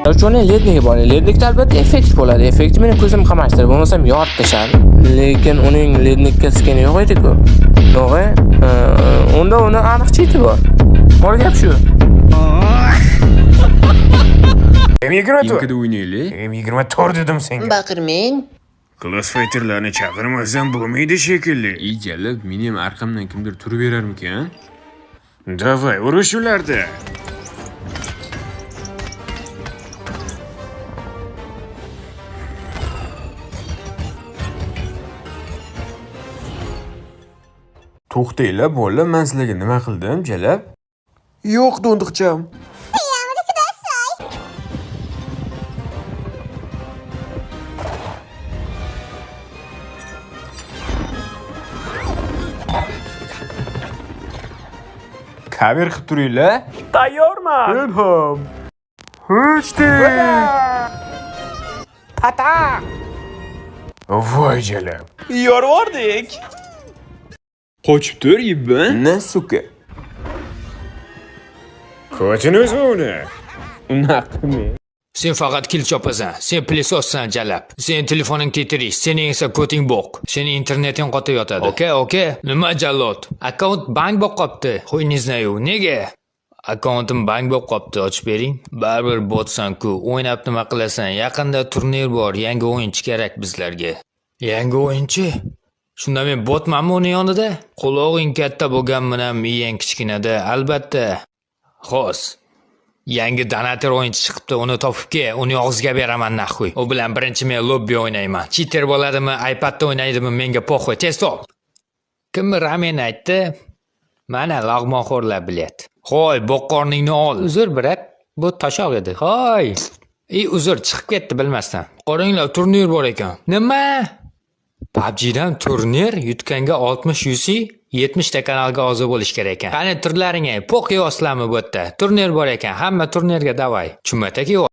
Uni ледник i bor. Ледник da albatta effekt bo'ladi. Effekti meni ko'zim qamashtirdi. Bo'lmasam yorib tashladi. Lekin uning ледник ka skini yo'q edi-ku. To'g'ri? Unda uni aniq cheti bor. Bor gap shu. M24. Inkada o'ynaylik. M24 dedim senga. Baqirmang. Class fighterlarni chaqirmasam bo'lmaydi shekilli. Ey jalab, meni ham arqamdan kimdir turib berarmikan? Давай, urush ularda. To'xtanglar, bola, men sizlarga nima qildim, jalab? Yo'q, do'ndiqcham. Kamer qilib turinglar. Tayyorman. Men ham. Uchdik. Pata. Voy jalab. Yorvordik. Qochib tur, ibn. На, сука. Ko'tini uzma uni. Unaqa qilmang. Sen faqat kil chopasan. Sen пылесос san jalab. Sen telefoning tetirish, sening esa ko'ting bo'q. Seni interneting qotib yotadi. Okey, okey. Nima jallod? Akkaunt bank bo'lib qopti. Хуй не знаю. Nega? Akkauntim bank bo'lib qopti, ochib bering. Baribir botsan-ku. O'ynab nima qilasan? Yaqinda turnir bor, yangi o'yinchi kerak bizlarga. Yangi o'yinchi? Shunda men botmanmi uni yonida? Qulog'ing katta bo'lgan bilan miyang kichkinada, albatta. Xo'sh. Yangi donator o'yinchi chiqibdi, uni topib kel, uni og'ziga beraman нахуй. U bilan birinchi men lobbi o'ynayman. Cheater bo'ladimi, iPadda o'ynaydimi, menga похуй, tez top. Kim ramen aytdi? Mana lag'monxo'rlar bilyapti. Hoy, boqqorningni ol. Uzr, брат, bu toshoq edi. Hoy. Ey, uzr, chiqib ketdi bilmasdan. Qaranglar, turnir bor ekan. Nima? PUBG'dan turnir yutganga 60 UC, 70 ta kanalga a'zo bo'lish kerak ekan. Qani turlaringga, po'q yosizlarmi bu yerda? Turnir bor ekan, hamma turnirga давай. Chumataki.